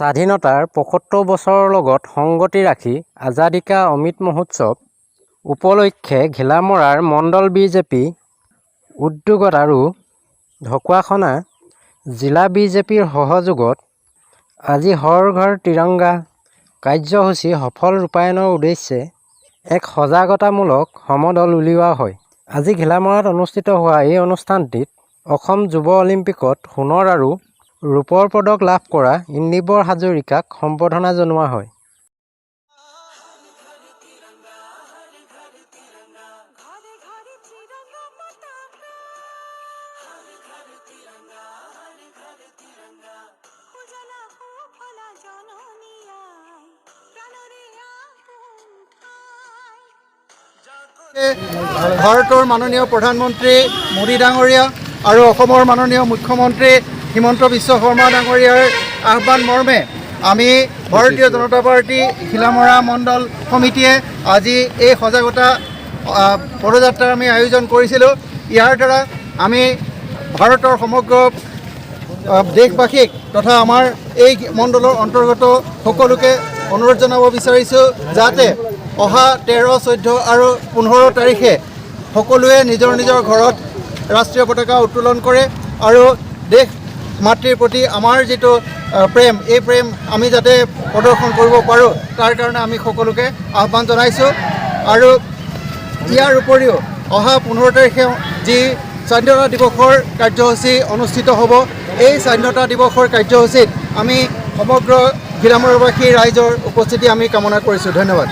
স্বাধীনতাৰ 75 বছৰৰ লগত সংগতি ৰাখি আজাদী কা অমৃত মহোৎসৱ উপলক্ষে ঘিলামৰাৰ মণ্ডল বিজেপি উদ্যোগত আৰু ঢকুৱাখনা জিলা বিজেপিৰ সহযোগত আজি হৰ ঘৰ তিৰংগা কাৰ্যসূচী সফল ৰূপায়ণৰ উদ্দেশ্যে এক সজাগতামূলক সমদল উলিওৱা হয়। আজি ঘিলামৰাত অনুষ্ঠিত হোৱা এই অনুষ্ঠানটিত অসম যুৱ অলিম্পিকত সোণৰ আৰু ৰূপৰ পদক লাভ কৰা ইন্দিবৰ হাজৰিকাক সম্বৰ্ধনা জনোৱা হয়। ঘৰে ঘৰে ত্ৰিৰঙ্গা পতাকা, উজালা সুফলা জননী I, প্ৰাণৰে আপোন ঠাই। ভাৰতৰ মাননীয় প্ৰধানমন্ত্ৰী মোদী ডাঙৰীয়া আৰু অসমৰ মাননীয় মুখ্যমন্ত্ৰী হিমন্ত বিশ্ব শৰ্মা ডাঙৰীয়াৰ আহ্বান মৰ্মে আমি ভাৰতীয় জনতা পাৰ্টী ঘিলামৰা মণ্ডল সমিতিয়ে আজি এই সজাগতা পদযাত্ৰাৰ আমি আয়োজন কৰিছিলোঁ। ইয়াৰ দ্বাৰা আমি ভাৰতৰ সমগ্ৰ দেশবাসীক তথা আমাৰ এই মণ্ডলৰ অন্তৰ্গত সকলোকে অনুৰোধ জনাব বিচাৰিছোঁ, যাতে অহা 13, 14 আৰু 15 তাৰিখে সকলোৱে নিজৰ নিজৰ ঘৰত ৰাষ্ট্ৰীয় পতাকা উত্তোলন কৰে আৰু দেশ মাতৃৰ প্ৰতি আমাৰ যিটো প্ৰেম, এই প্ৰেম আমি যাতে প্ৰদৰ্শন কৰিব পাৰোঁ, তাৰ কাৰণে আমি সকলোকে আহ্বান জনাইছোঁ। আৰু ইয়াৰ উপৰিও অহা 15 তাৰিখে যি স্বাধীনতা দিৱসৰ কাৰ্যসূচী অনুষ্ঠিত হ'ব, এই স্বাধীনতা দিৱসৰ কাৰ্যসূচীত আমি সমগ্ৰ ঘিলামৰাবাসী ৰাইজৰ উপস্থিতি আমি কামনা কৰিছোঁ। ধন্যবাদ।